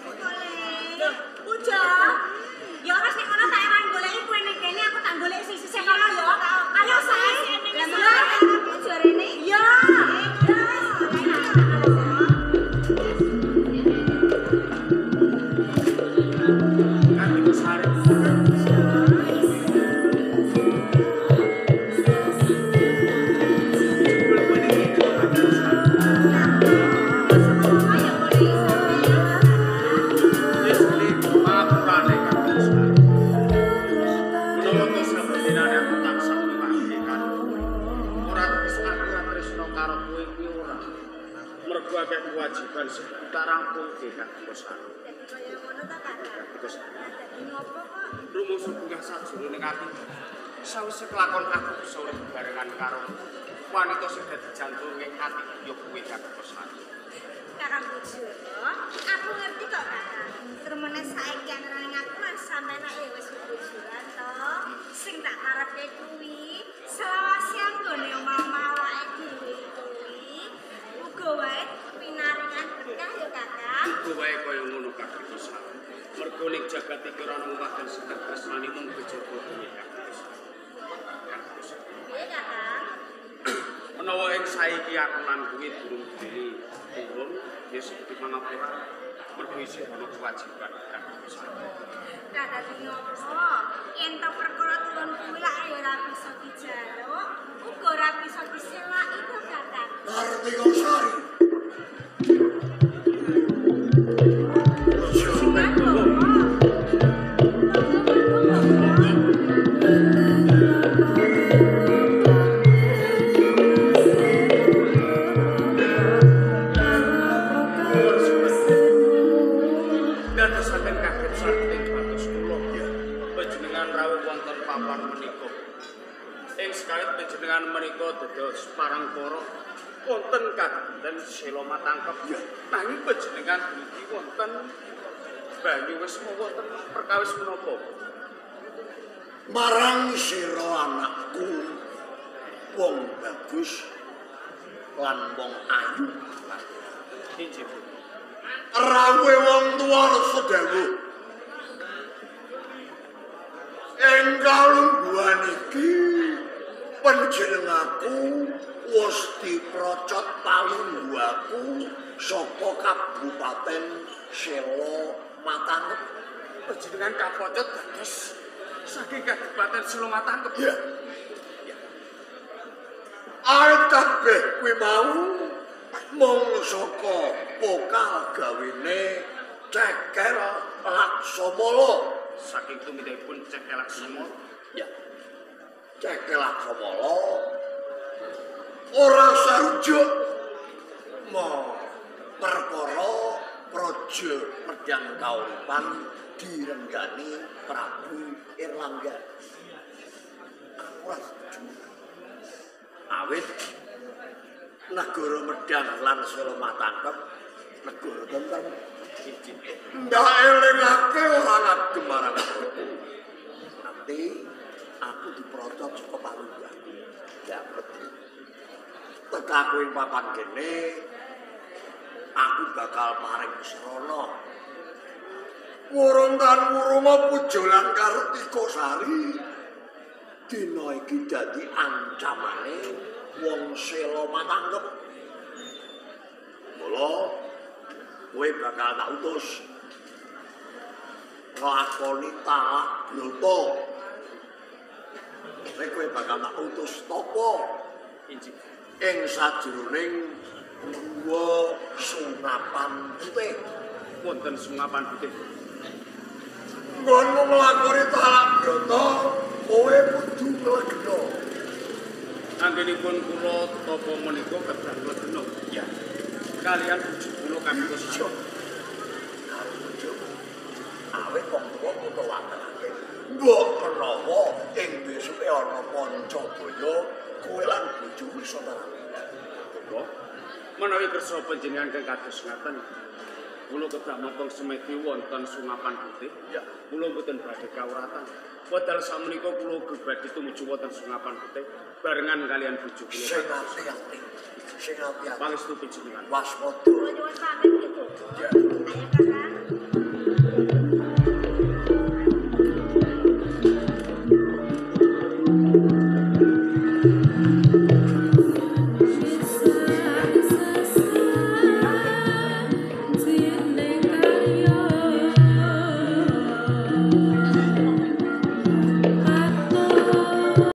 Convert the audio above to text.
Boleh. Puja. Ya wis nek ngono tak emang goleki kowe ning kene aku tak goleki sisih kono ya. Ayo sae. Lah aku rene. Iya. Ya wis. Kewajiban sing tak rampungke Kartikasari. Dadi kaya ngono ta, Kakang? Rumangsa bungah sajroning ati. Sawise kelakon aku bisa urip bebarengan karo wanita sing dadi jantunge ati ya kuwi Kartikasari. Kakang Bujoro, aku ngerti kok, Kakang. Termene saiki anane aku lan sampeyan ya wis bebojoan to. Sing tak karepke kuwi selawase anggone omah-omah awake dhewe kuwi uga wae pinaringan berkah ya, Kakang. Uga wae kaya ngono Kartikasari. Mergo ning jagat iki ora ana wadon sing tresnani mung kejaba kuwi Kartikasari. Piye, Kakang? Menawa ing saiki aku lan kuwi durung dene turun ya seperti pangapura mergo isih ana kewajiban Kartikasari. Lah dadi ngopo? Yen to perkara turun kuwi lak ya ora bisa dijaluk, uga ora bisa diselaki to, Kakang. Kartikasari. Parangkara wonten kagunten sela matangkep nanging panjenengan dumugi wonten banyu wisma wonten perkawis menapa? Marang sira anakku wong bagus lan wong ayu. Inggih. Rawuhe wong tuwa sedhawuh. Ing kalungguhan iki panjenengaku wis diprocot palungguhaku saka Kabupaten Sela Matangkep. Panjenengan kapocot dados saking Kabupaten Sela Matangkep. Ya. Arep kabeh kuwi mau mung saka pokal gawene Ceker Laksamala. Saking tumindakipun Ceker Laksamala. Ya. Ceker Laksamala ora sarujuk mo perkara praja Medang Kauripan direnggani Prabu Erlangga. Aku ora setuju. Awit negara Medang lan Sela Matangkep negara tentrem. Ndak elingake ora ngagem marang aku. Nanti aku diprocot saka palungguhku. Ya wedi. Tekaku ing papan kene aku bakal paring srana. Wurung tan wurunga puja lan Kartikasari dina iki dadi ancamane wong Sela Matangkep. Mula kowe bakal tak utus nglakoni talak brata. Nek kowe bakal tak utus tapa ing sajroning guwa Sungapan Putih. Wonten Sungapan Putih. Nggonmu nglakoni talak brata, kowe kudu nglegena. Anggenipun kula tapa menika kedah nglegena. Ya. Kalian bojo kula Kartikasari. Karo bojomu. Awit wong tuwa kutha watenake. Mbok menawa ing besuke ana Pancabaya, kowe lan bojomu iso marang. Menawi kersa panjenengan kang kados ngaten, kula kedah motong semedi wonten Sungapan Putih. Ya. Kula mboten badhe kawratan. Wedal sakmenika kula ugi badhe tumuju wonten Sungapan Putih barengan kalian bojo kula. Sing ati-ati. Sing ati-ati. Pangestu panjenengan. Waspada. Nyuwun pamit.